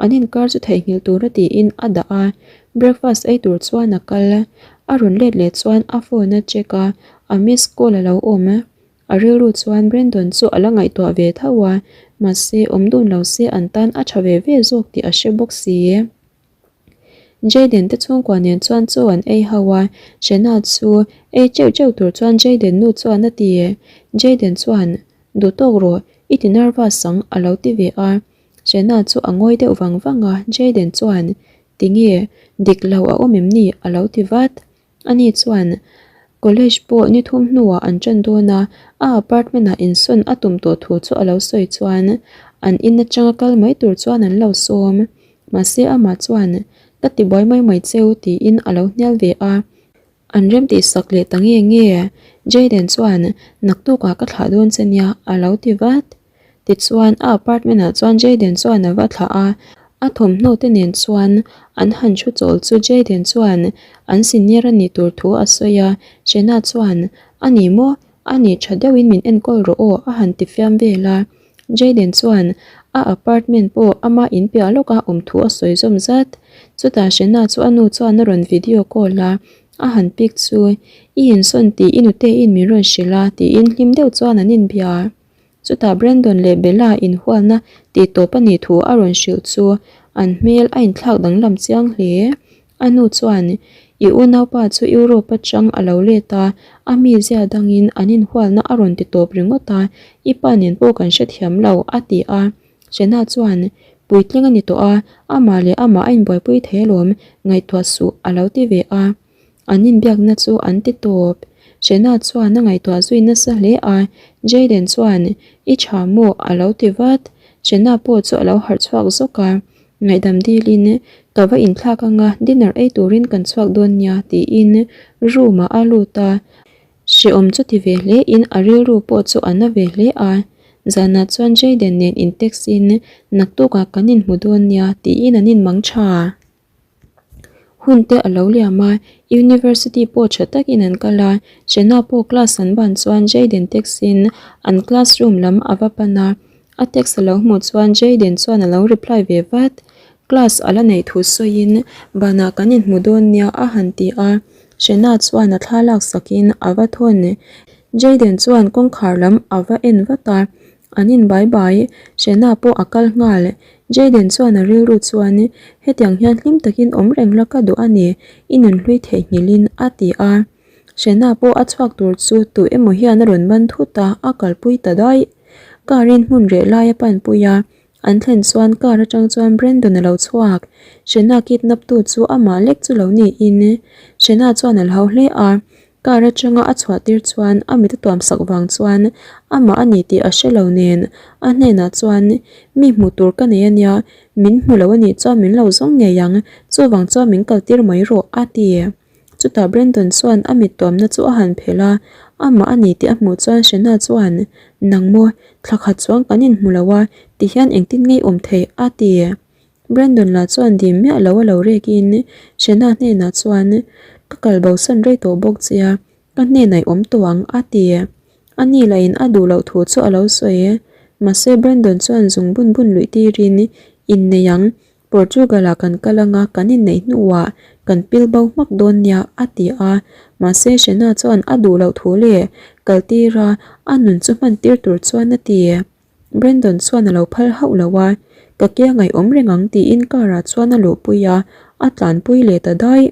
An inkar chu theihnghilh tura tiin a dah a, breakfast ei tur chuan a kal. A rawn let leh chuan a phone a check a, a miss call a lo awm. A rilru chuan Brandon chu a la ngaihtuah ve tho a, mahse awm dun lo se an tan a tha ve ve zawk tih a hre bawk si. Jayden te chhungkua nen chuan chaw an ei ho a, Shena chu ei teuh teuh tur chuan Jayden nu chuan a ti. Jayden chuan, Duh tawk rawh, i ti nervous ang a lo ti ve a. Shena chu a ngawi deuh vang vang a, Jayden chuan, Tinge, dik lo a awm em ni? a lo ti vat. Ani chuan college pawh ni thum hnuah an ṭan dawn a, a apartment-ah insawn a tum tawh thu chu a lo sawi chuan an in aṭanga kal mai tur chuan an lo sawm. Mahse amah chuan, Ka ti buai mai mai cheu tiin a lo hnial ve a. An rem tih sak leh ta nge nge. Jayden chuan, Naktukah ka thlah dawn che nia a lo ti vat. Tichuan a apartment ah chuan Jayden chuan a va thlah a, a thawmhnaw te nen chuan an han thu chawl chu Jayden chuan an senior a nih tur thu a sawi a, Shena chuan a ni maw? A ni tha deuhin min enkawl rawh aw a han ti fiam vel a, Jayden chuan a apartment pawh ama in piah lawk a awm thu a sawi zawm zat. Chutah Shena chu a nu chuan a rawn video call a, a han pick chu i insawn tih i nute in min rawn hrilh a tiin hlim deuh chuan an inbia. Chutah Brandon leh Bella inhualna tih tawp a nih thu a rawn hrilh chu an hmel a inthlak danglam chiang hle. A nu chuan, I unaupa chu Europe atang a lo let a, a mizia dangin an inhualna a rawn ti tawp ringawt a, i pa nen pawh kan hrethiam lo, a ti a. Shena chuan, Puitling a ni tawh a, amah leh amah a inbuaipui thei alawm, ngaihtuah suh, a lo ti ve a. An inbiakna chu an ti tawp. Shena chuan a ngaihtuah zui nasa hle a, Jayden chuan, I tha maw? a lo ti vat. Shena pawh chu a lo harh chhuak zawk a, Ngaihdam dilin, Ka va inthlak anga dinner ei turin kan chhuak dawn nia, tiin room ah a lut a. Hrehawm chu ti ve hle in a rilru pawh chu a na ve hle a. Zanah chuan Jayden nen in text in, Naktukah kan inhmu dawn nia, tiin an inmang tha. Hun te a lo liam a, University pawh tha takin an kal a, Jenna pawh class an ban chuan Jayden text in an classroom lam a va pan a, a text a lo hmuh chuan Jayden chuan a lo reply ve vat. Class a la neih thu sawiin banah kan inhmu dawn nia a han ti a, Jenna chuan a thla laksakin a va thawn. Jayden chuan kawngkhar lam a va en vat a, An in bai bai, Shena pawh a kal nghal. Jayden chuan a rilru chuan, Hetiang hian hlim takin awm reng la ka duh a ni, i nunhlui theihnghilhin, a ti a. Hrena pawh a chhuak tur chu tu emaw hian a rawn man thut a, a kalpui ta daih. Car in hmun reh lai a panpui a, an thlen chuan car atang chuan Brandon a lo chhuak. Hrena kidnap tu chu amah lek chu lo niin Hrena chuan a hlau hle a, Car atanga a chhuah tir chuan a mit a tuam sak vang chuan amah a ni tih a hre lo nen a hnenah chuan mi hmuh tur ka nei ania min hmu lo anih chuan min lo zawng ngei ang chuvang chuan min kal tir mai rawh a ti. Chutah Brandon chuan a mit tuamna chu a han phelh a amah a ni tih a hmuh chuan Shena chuan nang maw thla khat chuang kan inhmu lo a tihian engtin ngei awm theih a ti. Brandon lah chuan dim miah lo a lo rek in Shena hnenah chuan Ka kal bosan rei tawh bawk che a, ka hnenah i awm tawh ang a ti. A ni lah in a duh loh thu chu a lo sawi. Mahse Brandon chuan zung bun bun luih tirin Innei ang, Portugal ah kan kal anga kan inneih hnuah kan pil bo hmak dawn nia a ti a. Mahse Shena chuan a duh loh thu leh kal tir a, a nun chu hman tir tur chuan a ti. Brandon chuan a lo phal hauh lo a, ka ke a ngaihawm reng ang tiin car ah chuan a luhpui a, a tlanpui leh ta daih.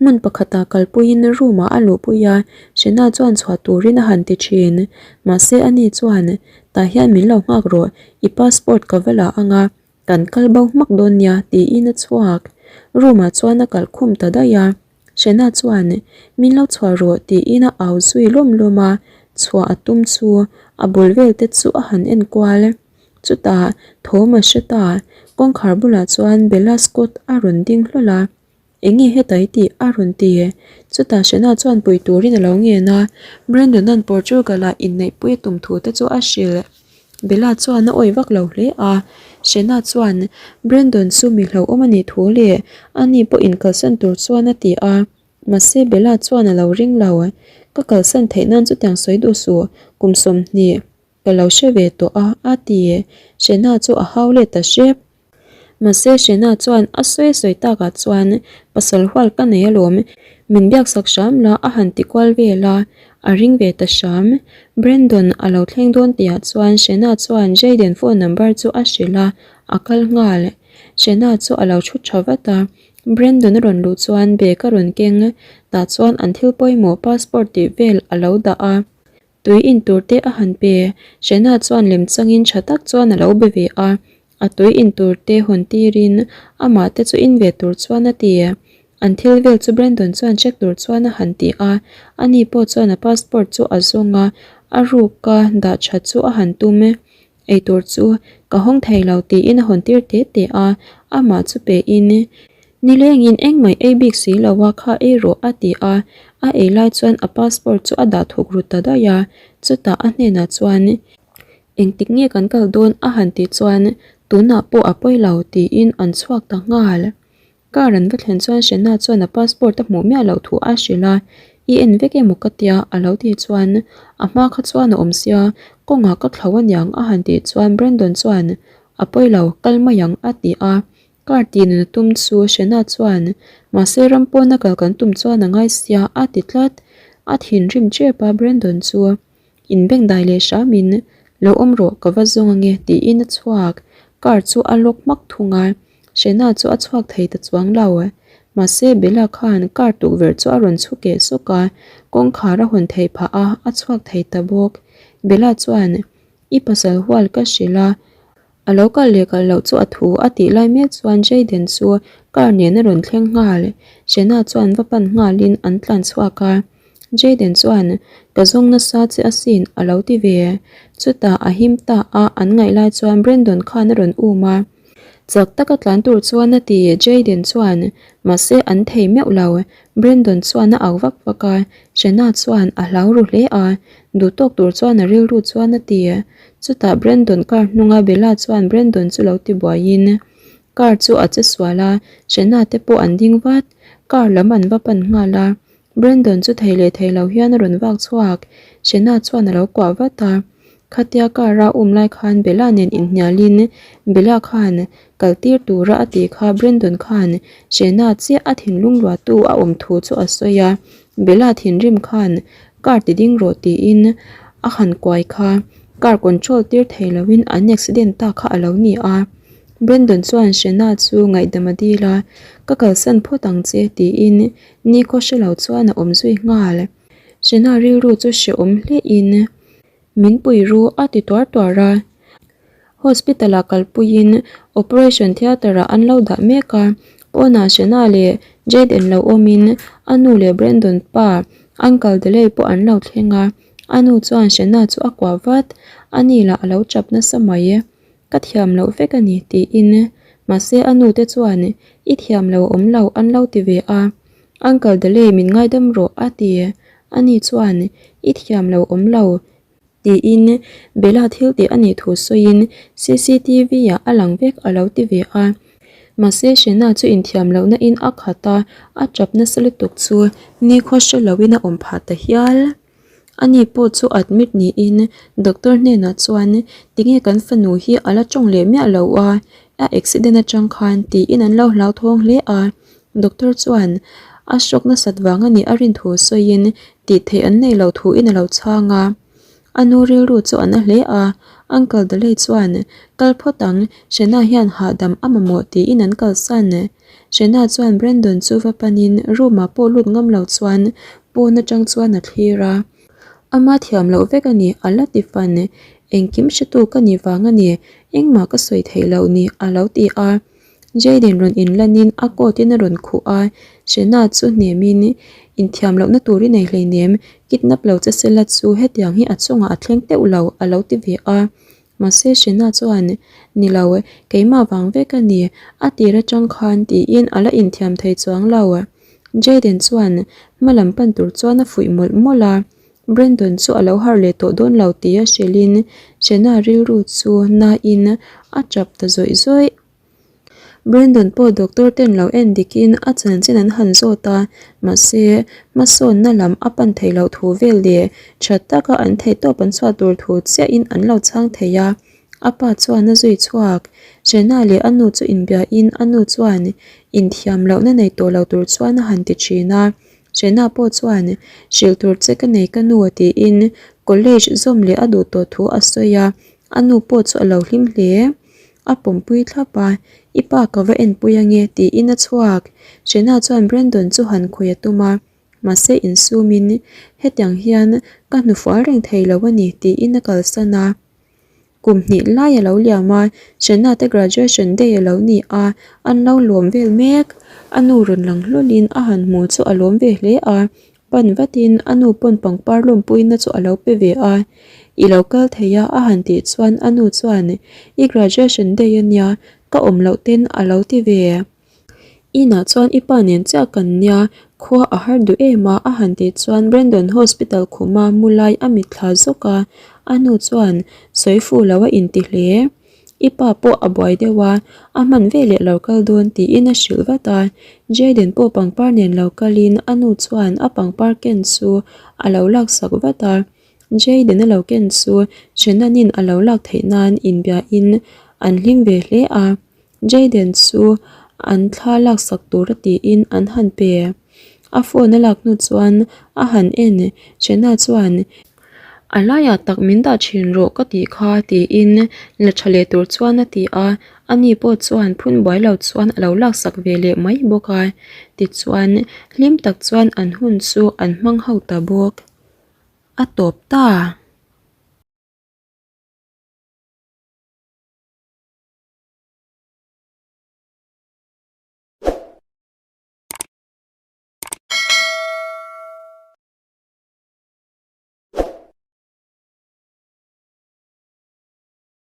Hmun pakhatah kalpuiin room ah a luhpui a, Shena chuan chhuah turin a han ti thin. Mahse ani chuan, Tah hian min lo nghak rawh, i passport ka va la ang a, kan kal bo hmak dawn nia tiin a chhuak. Room ah chuan a kalh khum ta daih a. Shena chuan, Min lo chhuah rawh tiin a au zui lawm lawm a, chhuah a tum chu a bul vel te chu a han en kual. Chutah thawm a hre ta, kawngkhar bulah chuan Bella Scott a rawn ding hlawl a, Enge heta i tih? a rawn ti. Chutah Shena chuan pui turin a lo ngen a, Brandon-a'n Portugal-ah inneihpui a tum thu te chu a hrilh. Bella chuan a awih vak lo hle a, Shena chuan Brandon chu mi hlauhawm a nih thu leh ani pawh inkalsan tur chuan a ti a, mahse Bella chuan a lo ring lo. Ka kalsan theih nan chutiang sawi duh suh, kum 20 ka lo hre ve tawh a, a ti. Shena chu a hau let ta hrep. Mahse Shena chuan a sawi sawi takah chuan pasal hual ka nei alawm, min biak sak hram la a han ti kual vel a, a ring ve ta hram. Brandon a lo thleng dawn tihah chuan Shena chuan Jayden phone number chu a hrilh a, a kal nghal. Shena chu a lo thu tha vat a, Brandon a rawn luh chuan bag a rawn keng, tah chuan an thil pawimawh passport tih vel a lo dah a. Tui in tur te a han pe. Shena chuan lem changin tha tak chuan a lo be ve a. A tui in tur te hawn tirin amah te chu in ve tur chuan a ti. An thil vel chu Brandon chuan check tur chuan a han ti a. Ani pawh chuan a passport chu a zawng a, a ruka dah that chu a han tum. Eitur chu ka hawng thei lo tiin a hawn tir te te a, amah chu pe in nilengin engmah ei bik si lo a kha ei rawh a ti a, a ei lai chuan a passport chu a dah thuk rut ta daih a, chutah a hnenah chuan engtik nge kan kal dawn a han tih chuan tunah pawh a pawi lo tiin an chhuak ta nghal. Car an va thlen chuan Shena chuan a passport a hmuh miah loh thu a hrilh a, I en vek emaw ka tia a lo tih chuan a hma kha chuan a awm sia, kawngah ka thlo aniang a han tih chuan Brandon chuan a pawi lo, kal mai ang a ti a, car tih nun a tum chu Shena chuan mahse ram pawna kal kan tum chuan a ngai sia a ti tlat, a thinrim tep a Brandon chu. Inbengdai leh hramin, Lo awm rawh, ka va zawng ange, tiin a chhuak. Car chu a lock hmak thung a, Shena chu a chhuak thei ta chuang lo. Mahse, Bella khan car tukverh chu a rawn chhu keh sawk a, kawngkhar a hawn theih phah a, a chhuak thei ta bawk. Bella chuan, I pasal hual ka hrilh a, A lo kal leh kal loh chu a thu a tih lai mek chuan Jayden chu car nen a rawn thleng nghal. Shena chuan va pan nghalin an tlan chhuak a. Jayden chuan, Ka zawng nasa che asin a lo ti ve. Chutah a him ta a an ngaih lai chuan Brandon khan a rawn um a. Chak taka tlan tur chuan a ti Jayden chuan, mahse an thei meuh lo. Brandon chuan a au vak vak a, Shena chuan a hlau ru hle a, duhtawk tur chuan a rilru chuan a ti. Chutah Brandon car hnunga Bella chuan Brandon chu lo ti buaiin car chu a che sual a, Shena te pawh an ding vat. Car lam an va pan nghal a, Brandon chu thei leh thei lo hian a rawn vak chhuak. Shena chuan a lo kuah vat a, khatia car a um lai khan Bella nen inhnialin Bella khan kal tir tura a tih kha Brandon khan Shena chiah a thinlung luahtu a awm thu chu a sawi a, Bella thinrim khan car ti ding rawh tiin a han kuai kha car control tir thei loin an accident ta kha a lo ni a. Brandon chuan Shena chu ngaihdam a dil a, Ka kalsan phawt ang che tiin nikhaw hre lo chuan a awm zui nghal. Shena rilru chu hrehawm hlein min pui ru a ti tuar tuar a. Hospital ah kalpuiin operation theatre ah an lo dah mek a, pawnah Shena leh Jayden lo awmin a nu leh Brandon pa Uncle Delay pawh an lo thleng a, a nu chuan Shena chu a kuah vat, ani lah a lo chap nasa mai. Ka thiam loh vek a ni tiin mahse a nu te chuan i thiam lo awm lo an lo ti ve a, Uncle Delay min ngaidam rawh a ti, ani chuan i thiam lo awm lo Tiin Bella thil tih a nih thu sawiin cctv ah a lang vek a lo ti ve a. Mahse Shena chu inthiam lohna in a khat a, a tap nasa lutuk chu nikhaw hre loin a awm phah ta hial. Ani pawh chu admit niin doctor hnenah chuan tinge kan fanu hi a la tawng leh miah lo a, a accident atang khan tiin an lo hlauthawng hle a. Doctor chuan a shock nasat vang a nih a rin thu sawiin tih theih an nei loh thuin a lo chhang a. A nu rilru chu a na hle a, Uncle Daley chuan kal phawt ang, Shena hian hahdam a mamawh tiin an kalsan. Shena chuan Brandon chu va panin room ah pawh lut ngam lo chuan pawn atang chuan a thlir a. Ama thiam loh vek a ni, a la ti fan. Engkim hretu ka nih vang a ni, engmah ka sawi theih loh ni a lo ti a. Jayden rawn inlanin a coat in a rawn khuh a, Shena chu hnemin inthiam lohna tur i nei hleinem, kidnap lo che sela chu hetiang hi a chungah a thleng teuh lo a lo ti ve a. Mahse Shena chuan, Ni lo, keimah vang vek a ni, a tir atang khan tiin a la inthiam thei chuang lo. Jayden chuan hma lam pan tur chuan a fuih mawlh mawlh a. Brandon chu a lo harh leh tawh dawn lo tih a hrilhin Shena rilru chu nain a tap ta zawih zawih. Brandon pawh doctor ten lo en dikin a chanchin an han zawt a, mahse hmasawnna lam a pan theih loh thu vel leh tha taka an theihtawp an chhuah tur thu chiahin an lo chhang thei a. A pa chuan a zui chhuak. Shena leh a nu chu inbiain a nu chuan inthiam lohna nei tawh lo tur chuan a han ti thin a. Shena pawh chuan hrilh tur che ka nei ka nu tiin college zawm leh a duh tawh thu a sawi a, a nu pawh chu a lo hlim hle. A pawmpui thlap a, I pa ka va enpui ange tiin a chhuak. Shena chuan Brandon chu han khawih a tum a, mahse insumin hetiang hian ka hnufual reng thei lo a ni tiin a kalsan a. Kum hnih lai a lo liam a, Shena te graduation day a lo ni a, an lo lawm vel mek. A nu rawn lang hlawlin a han hmu chu a lawm ve hle a, pan vatin a nu pawn pangpar lawmpuina chu a lo pe ve a. I lo kal thei a a han tih chuan a nu chuan I graduation day a nia, ka awm loh ten a lo ti ve. Inah chuan i pa nen chiah kan nia, khua a har duh em a a han tih chuan Brandon hospital khuma mu lai a mitthla zawk a, a nu chuan sawi fuh lo a inti hle. I pa pawh a buai deuh a, a hman veleh lo kal dawn tiin a hrilh vat a, Jayden pawh pangpar nen lo kalin a nu chuan a pangpar ken chu a lo laksak vat a, Jayden a lo ken chu Shannon-in a lo lak theih nan inbiain an hlim ve hle a. Jayden chu an thla laksak tur a tiin an han pe. A phone a lak hnu chuan a han en. Shena chuan, A laiah tak min dah thin rawh ka tih kha tiin la tha leh tur chuan a ti a. Ani pawh chuan phun buai lo chuan a lo laksak ve leh mai bawk a. Tichuan, hlim tak chuan an hun chu an hmang ho ta bawk. A tawp ta.